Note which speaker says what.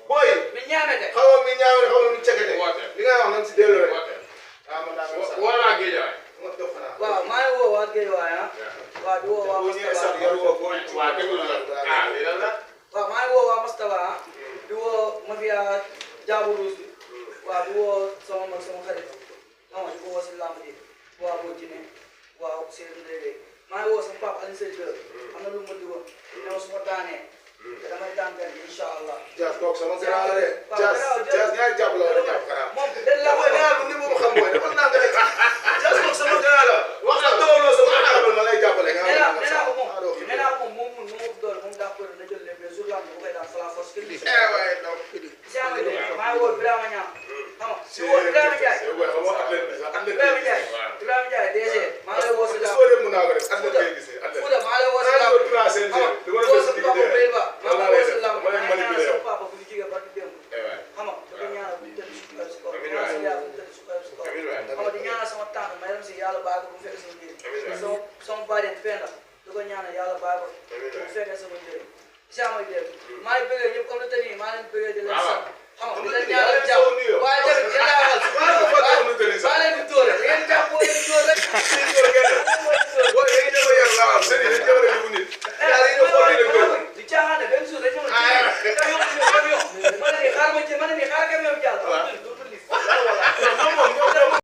Speaker 1: boy
Speaker 2: mi ñaamete
Speaker 1: xaw mi ñaawale xaw mi cekete li nga wax nañ si delloo rek man daa ko
Speaker 3: wala géejawaay
Speaker 1: mo dof xanaa
Speaker 2: waaw maa ngi woo waa Guédiawaye waaw di woo waa Moustapha
Speaker 3: waa déglu la lii lan la
Speaker 2: waaw maa ngi woo waa Moustapha di woo mafia Jaabu Ruus bi waaw di woo sama mag sama xarit non di ko woo si lamb ji waa boo jine waaw Seydou Ndeye maa ngi woo sama papa Alioune Seye Diop am na lu mu digoon ñëw su ma daanee te damay daan gan incha allah.
Speaker 1: Dias toog sama grand la de. Dias ñaari jàpp la war a jàpp xanaa.
Speaker 2: moom dañ la
Speaker 1: mooy nee naa ni mu xam mooy dafa naan rek. Dias toog sama grand la. wax na dooloo sama jàppal ma lay jàppale.
Speaker 2: nee naa ko moom nee naa ko moom mun na doole moom daa ko na jël lépp mais jour lamb bu koy daan fala force kii.
Speaker 1: waaye donc.
Speaker 2: maa ngi woo Birama Niang. xam nga si woo Ibrahima Ndiaye. Ibrahima Ndiaye DG. maa ngi lay woo si lamb. Fouta maa ngi lay woo si lamb. papa bu ñu jigee ba di démb xam nga da ko ñaanal bu tëdd sukkar si kaw ñaanal yaa bu tëdd sukkar si kaw xam nga di ñaanal sama tànk may dem si yàlla bàyyi ko bu fekkee sama njëriñ sama bàjjen Penda da ko ñaanal yàlla bàyyi ko bu fekkee sama njëriñ sama dégg maa ngi bëggee ñëpp comme le tani maa leen bëggee di leen sant xam nga di leen ñaanal jàmm waaye tamit